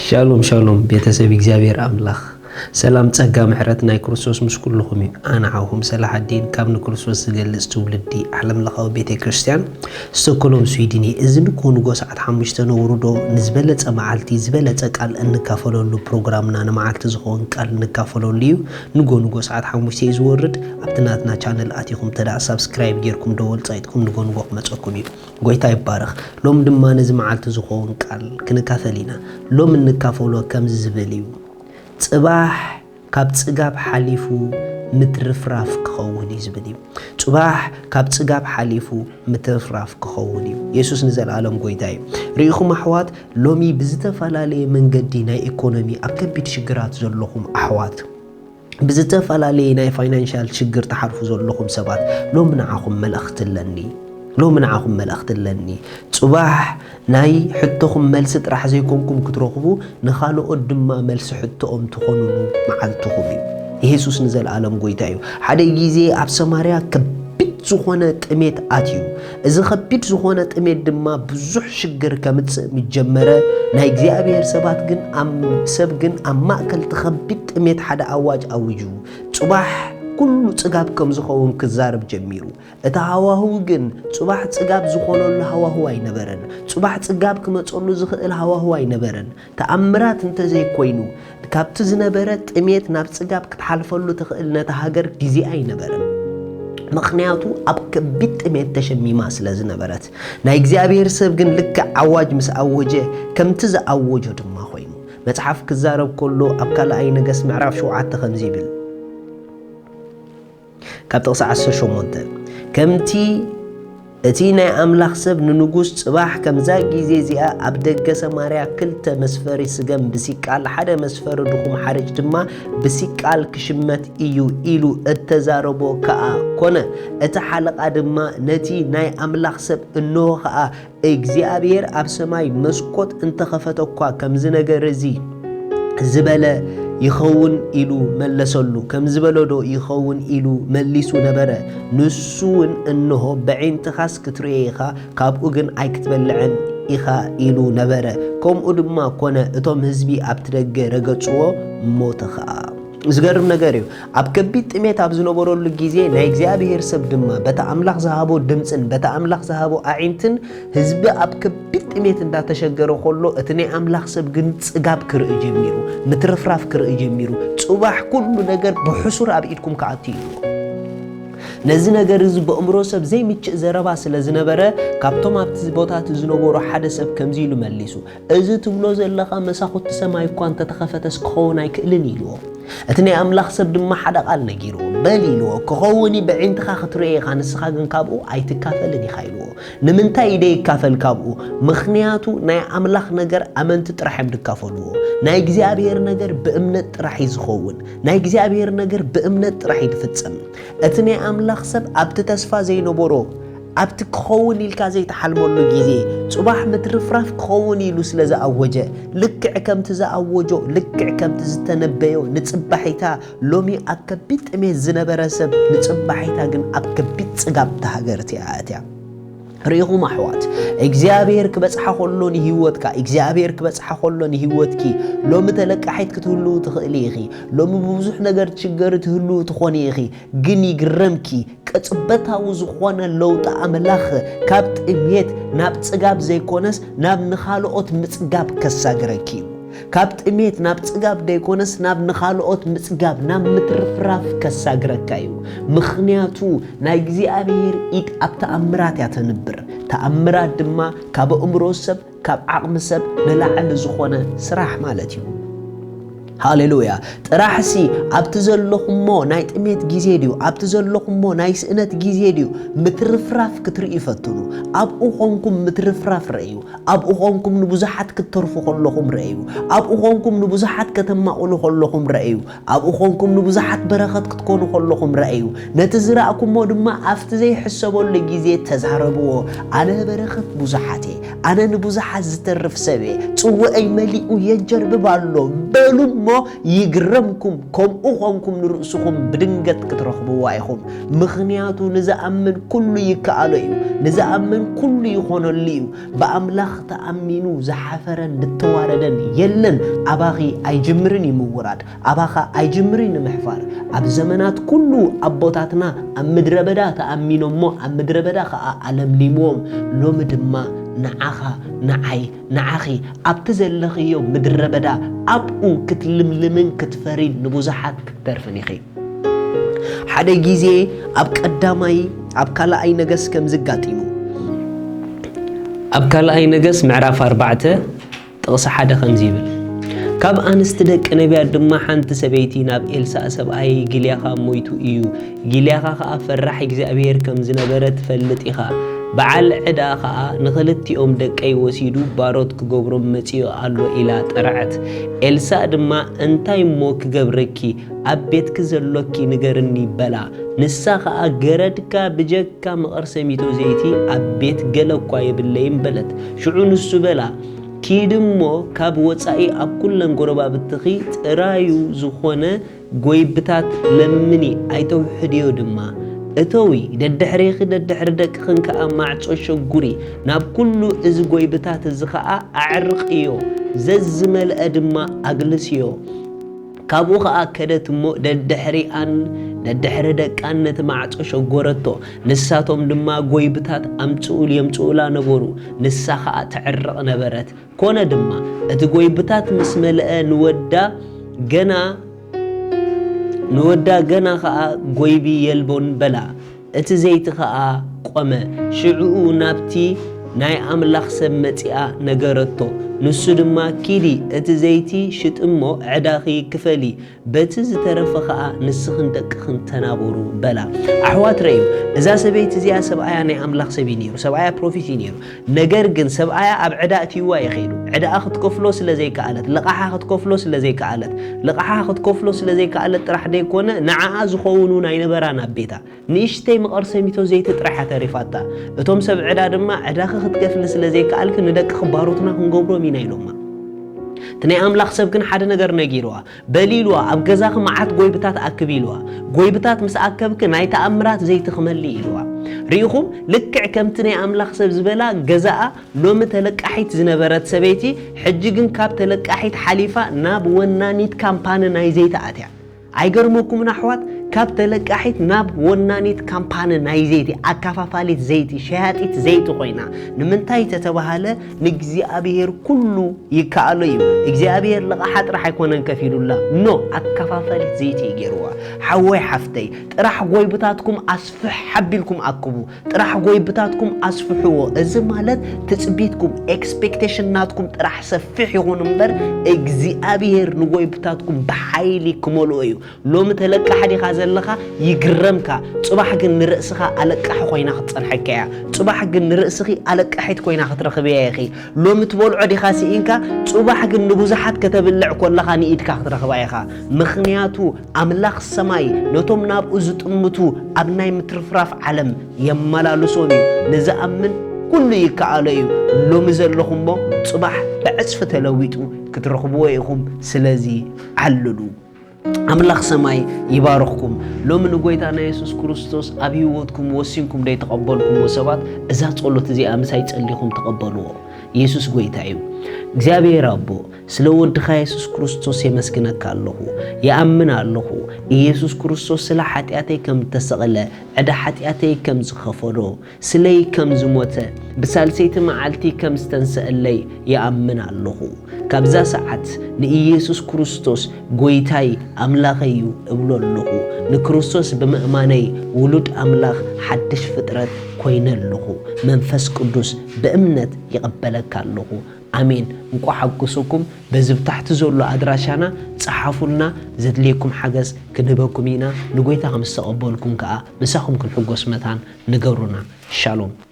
ሻሎም ሻሎም ቤተሰብ እግዚኣብሔር ኣምላኽ ሰላም ጸጋ ምሕረት ናይ ክርስቶስ ምስ ኩልኹም እዩ። ኣነ ዓኹም ሰላሓዲን ካብ ንክርስቶስ ዝገልጽ ትውልዲ ዓለም ለኻዊ ቤተ ክርስቲያን ስቶኮሎም ስዊድን እየ። እዚ ንግሆ ንግሆ ሰዓት ሓሙሽተ ነውርዶ ንዝበለጸ መዓልቲ ዝበለጸ ቃል እንካፈለሉ ፕሮግራምና ንመዓልቲ ዝኸውን ቃል እንካፈለሉ እዩ። ንግሆ ንግሆ ሰዓት ሓሙሽተ እዩ ዝወርድ። ኣብቲ ናትና ቻነል ኣቲኹም ተዳ ሳብስክራይብ ጌርኩም ደወል ጻይጥኩም ንግሆ ንግሆ ክመጸኩም እዩ። ጎይታ ይባረኽ። ሎም ድማ ነዚ መዓልቲ ዝኸውን ቃል ክንካፈል ኢና። ሎም እንካፈሎ ከምዚ ዝብል እዩ። ጽባሕ ካብ ጽጋብ ሓሊፉ ምትርፍራፍ ክኸውን እዩ ዝብል እዩ። ጽባሕ ካብ ጽጋብ ሓሊፉ ምትርፍራፍ ክኸውን እዩ። የሱስ ንዘለኣለም ጎይታ እዩ። ርኢኹም ኣሕዋት፣ ሎሚ ብዝተፈላለየ መንገዲ ናይ ኢኮኖሚ ኣብ ከቢድ ሽግራት ዘለኹም ኣሕዋት፣ ብዝተፈላለየ ናይ ፋይናንሻል ሽግር ትሓልፉ ዘለኹም ሰባት፣ ሎሚ ንዓኹም መልእኽቲ ኣለኒ። ሎሚ ንዓኹም መልእኽቲ ኣለኒ። ጽባሕ ናይ ሕቶኹም መልሲ ጥራሕ ዘይኮንኩም ክትረኽቡ፣ ንኻልኦት ድማ መልሲ ሕቶኦም ትኾኑሉ መዓልትኹም እዩ። የሱስ ንዘለኣለም ጎይታ እዩ። ሓደ ግዜ ኣብ ሰማርያ ከቢድ ዝኾነ ጥሜት ኣትዩ። እዚ ከቢድ ዝኾነ ጥሜት ድማ ብዙሕ ሽግር ከምጽእ ምስ ጀመረ፣ ናይ እግዚኣብሔር ሰባት ግን ኣብ፣ ሰብ ግን ኣብ ማእከል እቲ ከቢድ ጥሜት ሓደ ኣዋጅ ኣዊጁ። ጽባሕ ኩሉ ጽጋብ ከም ዝኸውን ክዛረብ ጀሚሩ። እቲ ሃዋህው ግን ጽባሕ ጽጋብ ዝኾነሉ ሃዋህው ኣይነበረን። ጽባሕ ጽጋብ ክመጸሉ ዝኽእል ሃዋህው ኣይነበረን። ተኣምራት እንተዘይኮይኑ፣ ካብቲ ዝነበረ ጥሜት ናብ ጽጋብ ክትሓልፈሉ ትኽእል ነታ ሃገር ግዜ ኣይነበረን። ምኽንያቱ ኣብ ከቢድ ጥሜት ተሸሚማ ስለ ዝነበረት። ናይ እግዚኣብሔር ሰብ ግን ልክዕ ኣዋጅ ምስ ኣወጀ፣ ከምቲ ዝኣወጆ ድማ ኮይኑ። መጽሓፍ ክዛረብ ከሎ ኣብ ካልኣይ ነገስት ምዕራፍ ሸውዓተ ከምዚ ይብል። ካብ ጥቕሲ ዓሰርተ ሸሞንተ፣ ከምቲ እቲ ናይ ኣምላኽ ሰብ ንንጉስ ጽባሕ ከምዛ ግዜ እዚኣ ኣብ ደገ ሰማርያ ክልተ መስፈሪ ስገም ብሲቃል፣ ሓደ መስፈሪ ድኹም ሓርጭ ድማ ብሲቃል ክሽመት እዩ ኢሉ እተዛረቦ ከኣ ኮነ። እቲ ሓለቓ ድማ ነቲ ናይ ኣምላኽ ሰብ፣ እንሆ ኸኣ እግዚኣብሔር ኣብ ሰማይ መስኮት እንተኸፈተ እኳ፣ ከምዚ ነገር እዚ ዝበለ ይኸውን ኢሉ መለሰሉ። ከም ዝበሎ ዶ ይኸውን ኢሉ መሊሱ ነበረ። ንሱ እውን፣ እንሆ፣ በዒንትኻስ ክትርእዮ ኢኻ፣ ካብኡ ግን ኣይክትበልዕን ኢኻ ኢሉ ነበረ። ከምኡ ድማ ኮነ። እቶም ህዝቢ ኣብቲ ደገ ረገጽዎ፣ ሞተ ኸኣ። ዝገርም ነገር እዩ። ኣብ ከቢድ ጥሜት ኣብ ዝነበረሉ ግዜ፣ ናይ እግዚኣብሔር ሰብ ድማ በቲ ኣምላኽ ዝሃቦ ድምጽን በቲ ኣምላኽ ዝሃቦ ኣዒንትን፣ ህዝቢ ኣብ ከቢድ ጥሜት እንዳተሸገረ ከሎ፣ እቲ ናይ ኣምላኽ ሰብ ግን ጽጋብ ክርኢ ጀሚሩ፣ ምትርፍራፍ ክርኢ ጀሚሩ። ጽባሕ ኩሉ ነገር ብሕሱር ኣብ ኢድኩም ክኣቱ እዩ። ነዚ ነገር እዚ ብእምሮ ሰብ ዘይምችእ ዘረባ ስለ ዝነበረ፣ ካብቶም ኣብቲ ቦታ እቲ ዝነበሩ ሓደ ሰብ ከምዚ ኢሉ መሊሱ፣ "እዚ ትብሎ ዘለኻ መሳኹቲ ሰማይ እኳ እንተተኸፈተስ ክኸውን ኣይክእልን" ኢልዎ። እቲ ናይ ኣምላኽ ሰብ ድማ ሓደ ቃል ነጊርዎ፣ "በል" ኢልዎ፣ "ክኸውን እዩ፣ ብዒንትኻ ክትርእዮ ኢኻ፣ ንስኻ ግን ካብኡ ኣይትካፈልን ኢኻ" ኢልዎ። ንምንታይ እዩ ደይካፈል ካብኡ? ምኽንያቱ ናይ ኣምላኽ ነገር ኣመንቲ ጥራሕ እዮም ዝካፈልዎ። ናይ እግዚኣብሔር ነገር ብእምነት ጥራሕ እዩ ዝኸውን። ናይ እግዚኣብሔር ነገር ብእምነት ጥራሕ እዩ ዝፍጸም። እቲ ናይ ኣምላኽ ሰብ ኣብቲ ተስፋ ዘይነበሮ፣ ኣብቲ ክኸውን ኢልካ ዘይተሓልመሉ ግዜ፣ ጽባሕ ምትርፍራፍ ክኸውን ኢሉ ስለ ዝኣወጀ፣ ልክዕ ከምቲ ዝኣወጆ፣ ልክዕ ከምቲ ዝተነበዮ፣ ንጽባሒታ ሎሚ ኣብ ከቢድ ጥሜት ዝነበረ ሰብ፣ ንጽባሒታ ግን ኣብ ከቢድ ጽጋብ እታ ሃገር እቲኣ ኣትያ። ርኢኹም ኣሕዋት፣ እግዚኣብሔር ክበጽሓ ከሎ ንህይወትካ፣ እግዚኣብሔር ክበጽሓ ከሎ ንህይወትኪ፣ ሎሚ ተለቃሒት ክትህልዉ ትኽእሊ ኢኺ። ሎሚ ብብዙሕ ነገር ትሽገሪ ትህልዉ ትኾኒ ኢኺ። ግን ይግረምኪ፣ ቅጽበታዊ ዝኾነ ለውጢ ኣምላኽ ካብ ጥሜት ናብ ጽጋብ ዘይኮነስ፣ ናብ ንኻልኦት ምጽጋብ ከሳግረኪ እዩ። ካብ ጥሜት ናብ ጽጋብ ደይኮነስ፣ ናብ ንኻልኦት ምጽጋብ፣ ናብ ምትርፍራፍ ከሳግረካ እዩ። ምኽንያቱ፣ ናይ እግዚኣብሔር ኢድ ኣብ ተኣምራት እያ ተንብር። ተኣምራት ድማ ካብ ኣእምሮ ሰብ፣ ካብ ዓቕሚ ሰብ ንላዕሊ ዝኾነ ስራሕ ማለት እዩ። ሃሌሉያ። ጥራሕሲ ኣብቲ ዘለኹሞ ናይ ጥሜት ግዜ ድዩ? ኣብቲ ዘለኹሞ ናይ ስእነት ግዜ ድዩ? ምትርፍራፍ ክትርእዩ ፈትኑ። ኣብኡ ኾንኩም ምትርፍራፍ ረእዩ። ኣብኡ ኾንኩም ንብዙሓት ክትተርፉ ከለኹም ረእዩ። ኣብኡ ኾንኩም ንብዙሓት ከተማቕሉ ከለኹም ረእዩ። ኣብኡ ኾንኩም ንብዙሓት በረኸት ክትኮኑ ከለኹም ረእዩ። ነቲ ዝረእኩሞ ድማ ኣብቲ ዘይሕሰበሉ ግዜ ተዛረብዎ። ኣነ በረኸት ብዙሓት እየ። ኣነ ንብዙሓት ዝተርፍ ሰብ እየ፣ ጽዋኣይ መሊኡ የንጀርብብ ኣሎ በሉ እሞ፣ ይግረምኩም፣ ከምኡ ኾንኩም ንርእስኹም ብድንገት ክትረኽብዋ ኢኹም። ምኽንያቱ ንዝኣምን ኩሉ ይከኣሎ እዩ፣ ንዝኣምን ኩሉ ይኾነሉ እዩ። ብኣምላኽ ተኣሚኑ ዝሓፈረን ዝተዋረደን የለን። ኣባኺ ኣይጅምርን እዩ ምውራድ፣ ኣባኻ ኣይጅምርን እዩ ንምሕፋር። ኣብ ዘመናት ኩሉ ኣቦታትና ኣብ ምድረ በዳ ተኣሚኖሞ ኣብ ምድረ በዳ ኸኣ ኣለምሊምዎም። ሎሚ ድማ ንዓኻ፣ ንዓይ፣ ንዓኺ ኣብቲ ዘለኽዮ ምድረ በዳ ኣብኡ ክትልምልምን ክትፈሪን ንብዙሓት ክትተርፍን ኢኺ። ሓደ ግዜ ኣብ ቀዳማይ ኣብ ካልኣይ ነገስ ከምዚ ኣጋጢሙ። ኣብ ካልኣይ ነገስ ምዕራፍ ኣርባዕተ ጥቕሲ ሓደ ከምዚ ይብል፣ ካብ ኣንስቲ ደቂ ነቢያት ድማ ሓንቲ ሰበይቲ ናብ ኤልሳእ፣ ሰብኣየይ ጊልያኻ ሞይቱ እዩ፣ ጊልያኻ ኸኣ ፈራሕ እግዚኣብሔር ከም ዝነበረ ትፈልጥ ኢኻ፣ በዓል ዕዳ ኸኣ ንኽልቲኦም ደቀይ ወሲዱ ባሮት ክገብሮም መጺኡ ኣሎ ኢላ ጠርዐት። ኤልሳእ ድማ እንታይ እሞ ክገብረኪ ኣብ ቤትኪ ዘሎኪ ንገርኒ በላ። ንሳ ኸኣ ገረድካ ብጀካ መቐር ሰሚቶ ዘይቲ ኣብ ቤት ገለ እኳ የብለይን በለት። ሽዑ ንሱ በላ ኪድ እሞ ካብ ወጻኢ ኣብ ኩለን ጎረባብትኺ ጥራዩ ዝኾነ ጎይብታት ለምኒ ኣይተውሕድዮ ድማ። እተዊ ደድሕሬኺ ደድሕሪ ደቅኽን ከኣ ማዕጾ ሸጉሪ ናብ ኩሉ እዚ ጎይብታት እዚ ኸኣ ኣዕርቕዮ ዘዝመልአ ድማ ኣግልስዮ። ካብኡ ኸኣ ከደት እሞ ደድሕሪኣን ደድሕሪ ደቃን ነቲ ማዕጾ ሸጎረቶ። ንሳቶም ድማ ጎይብታት ኣምጽኡል የምጽኡላ ነበሩ። ንሳ ኸኣ ተዕርቕ ነበረት። ኮነ ድማ እቲ ጎይብታት ምስ መልአ ንወዳ ገና ንወዳ ገና ኸኣ ጎይቢ የልቦን በላ። እቲ ዘይቲ ኸኣ ቆመ። ሽዕኡ ናብቲ ናይ ኣምላኽ ሰብ መጺኣ ነገረቶ። ንሱ ድማ ኪዲ እቲ ዘይቲ ሽጢ እሞ ዕዳኺ ክፈሊ፣ በቲ ዝተረፈ ኸኣ ንስኽን ደቅኽን ተናበሩ በላ። ኣሕዋት ረእዩ፣ እዛ ሰበይቲ እዚኣ ሰብኣያ ናይ ኣምላኽ ሰብ እዩ ነይሩ፣ ሰብኣያ ፕሮፊት እዩ ነይሩ። ነገር ግን ሰብኣያ ኣብ ዕዳ እትይዋ እዩ ኸይዱ። ዕዳኣ ክትከፍሎ ስለ ዘይከኣለት፣ ልቓሓ ክትከፍሎ ስለ ዘይከኣለት፣ ልቓሓ ክትከፍሎ ስለ ዘይከኣለት ጥራሕ ደይኮነ ንዓኣ ዝኸውን እውን ኣይነበራን ኣብ ቤታ። ንእሽተይ መቐር ሰሚቶ ዘይቲ ጥራሕ እያ ተሪፋታ። እቶም ሰብ ዕዳ ድማ ዕዳኺ ክትከፍሊ ስለ ዘይከኣልኪ ንደቅኺ ባሮትና ክንገብሮም ኢና ኢሎማ። እቲ ናይ ኣምላኽ ሰብ ግን ሓደ ነገር ነጊርዋ። በሊ ኢልዋ፣ ኣብ ገዛኺ መዓት ጎይብታት ኣክቢ ኢልዋ። ጎይብታት ምስ ኣከብኪ ናይ ተኣምራት ዘይቲ ክመሊ ኢልዋ። ርኢኹም፣ ልክዕ ከምቲ ናይ ኣምላኽ ሰብ ዝበላ ገዛኣ ሎሚ ተለቃሒት ዝነበረት ሰበይቲ ሕጂ ግን ካብ ተለቃሒት ሓሊፋ ናብ ወናኒት ካምፓኒ ናይ ዘይቲ ኣትያ። ኣይገርመኩምን ኣሕዋት? ካብ ተለቃሒት ናብ ወናኒት ካምፓኒ ናይ ዘይቲ፣ ኣካፋፋሊት ዘይቲ፣ ሸያጢት ዘይቲ ኮይና። ንምንታይ ተተባሃለ ንእግዚኣብሔር ኩሉ ይከኣሎ እዩ። እግዚኣብሔር ልቓሓ ጥራሕ ኣይኮነን ከፊሉላ። ኖ፣ ኣካፋፋሊት ዘይቲ እዩ ገይርዋ። ሓወይ ሓፍተይ፣ ጥራሕ ጎይብታትኩም ኣስፍሕ ሓቢልኩም ኣክቡ። ጥራሕ ጎይብታትኩም ኣስፍሕዎ። እዚ ማለት ትጽቢትኩም፣ ኤክስፔክቴሽን ናትኩም ጥራሕ ሰፊሕ ይኹን እምበር እግዚኣብሔር ንጎይብታትኩም ብሓይሊ ክመልኦ እዩ። ሎሚ ተለቃሕ ዲኻ ዘለኻ ይግረምካ። ጽባሕ ግን ንርእስኻ ኣለቃሒ ኮይና ክትጸንሐካ እያ። ጽባሕ ግን ንርእስኺ ኣለቃሒት ኮይና ክትረኽብያ ኢኺ። ሎሚ ትበልዖ ዲኻ ስኢንካ፣ ጽባሕ ግን ንብዙሓት ከተብልዕ ኮለኻ ንኢድካ ክትረኽባ ኢኻ። ምኽንያቱ ኣምላኽ ሰማይ ነቶም ናብኡ ዝጥምቱ ኣብ ናይ ምትርፍራፍ ዓለም የመላልሶም እዩ። ንዝኣምን ኩሉ ይከኣሎ እዩ። ሎሚ ዘለኹሞ ጽባሕ ብዕጽፊ ተለዊጡ ክትረኽብዎ ኢኹም። ስለዚ ዓልሉ። ኣምላኽ ሰማይ ይባርኽኩም። ሎሚ ንጎይታና የሱስ ክርስቶስ ኣብ ህይወትኩም ወሲንኩም ደይተቐበልኩምዎ ሰባት፣ እዛ ጸሎት እዚኣ ምሳይ ጸሊኹም ተቐበልዎ። የሱስ ጎይታ እዩ። እግዚኣብሔር ኣቦ፣ ስለ ወድኻ የሱስ ክርስቶስ የመስግነካ ኣለኹ። ይኣምን ኣለኹ፣ ኢየሱስ ክርስቶስ ስለ ሓጢኣተይ ከም እተሰቕለ፣ ዕዳ ሓጢኣተይ ከም ዝኸፈሎ፣ ስለይ ከም ዝሞተ፣ ብሳልሰይቲ መዓልቲ ከም ዝተንሰአለይ ይኣምን ኣለኹ። ካብዛ ሰዓት ንኢየሱስ ክርስቶስ ጎይታይ ኣምላኸይ እዩ እብሎ ኣለኹ። ንክርስቶስ ብምእማነይ ውሉድ ኣምላኽ ሓድሽ ፍጥረት ኮይነ ኣለኹ። መንፈስ ቅዱስ ብእምነት ይቐበለካ ኣለኹ። ኣሜን። እንቋዕ ሓጎሰኩም። በዚ ብታሕቲ ዘሎ ኣድራሻና ጸሓፉልና። ዘድልየኩም ሓገዝ ክንህበኩም ኢና። ንጎይታ ከም ዝተቐበልኩም ከኣ ምሳኹም ክንሕጎስ መታን ንገሩና። ሻሎም።